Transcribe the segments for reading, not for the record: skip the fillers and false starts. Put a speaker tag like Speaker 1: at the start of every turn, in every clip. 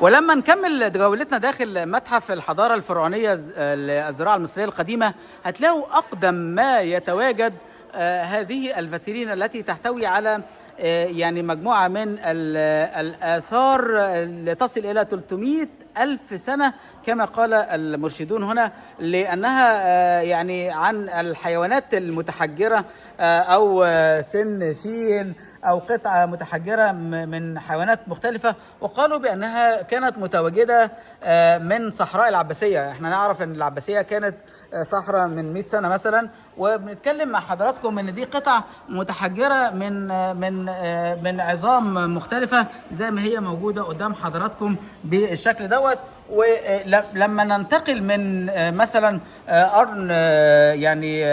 Speaker 1: ولما نكمل جولتنا داخل متحف الحضارة الفرعونية للزراعة المصرية القديمة، هتلاقوا أقدم ما يتواجد هذه الفاترينا التي تحتوي على يعني مجموعة من الآثار اللي تصل إلى 300 ألف سنة كما قال المرشدون هنا، لأنها يعني عن الحيوانات المتحجرة أو سن فيل أو قطعة متحجرة من حيوانات مختلفة، وقالوا بأنها كانت متواجدة من صحراء العباسية. احنا نعرف أن العباسية كانت صحراء من 100 سنة مثلا، وبنتكلم مع حضراتكم ان دي قطع متحجرة من عظام مختلفة زي ما هي موجودة قدام حضراتكم بالشكل دوت. ولما ننتقل من مثلا قرن يعني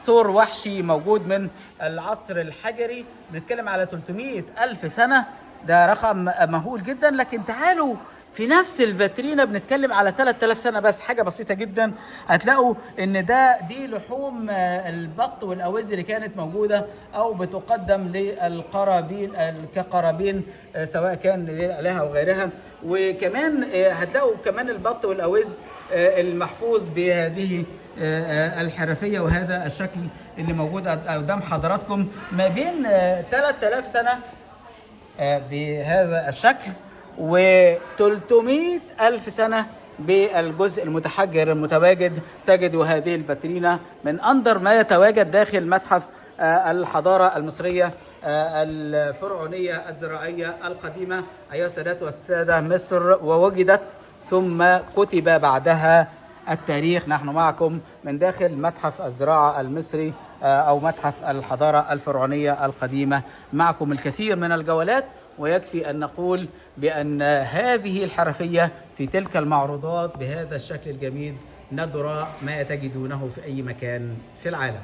Speaker 1: ثور وحشي موجود من العصر الحجري، بنتكلم على 300 ألف سنة، ده رقم مهول جدا. لكن تعالوا في نفس الفاترينا بنتكلم على 3000 سنة بس، حاجة بسيطة جدا. هتلاقوا ان دي لحوم البط والاوز اللي كانت موجودة او بتقدم للقرابين كقرابين سواء كان للآلهة او غيرها. وكمان هتلاقوا كمان البط والاوز المحفوظ بهذه الحرفية وهذا الشكل اللي موجود قدام حضراتكم ما بين 3000 سنة بهذا الشكل و 300 ألف سنة بالجزء المتحجر المتواجد. تجد هذه الفاترينا من أندر ما يتواجد داخل متحف الحضارة المصرية الفرعونية الزراعية القديمة. أيها السادات والسادة، مصر ووجدت ثم كتب بعدها التاريخ. نحن معكم من داخل متحف الزراعة المصري أو متحف الحضارة الفرعونية القديمة، معكم الكثير من الجولات، ويكفي أن نقول بأن هذه الحرفية في تلك المعروضات بهذا الشكل الجميل ندر ما تجدونه في أي مكان في العالم.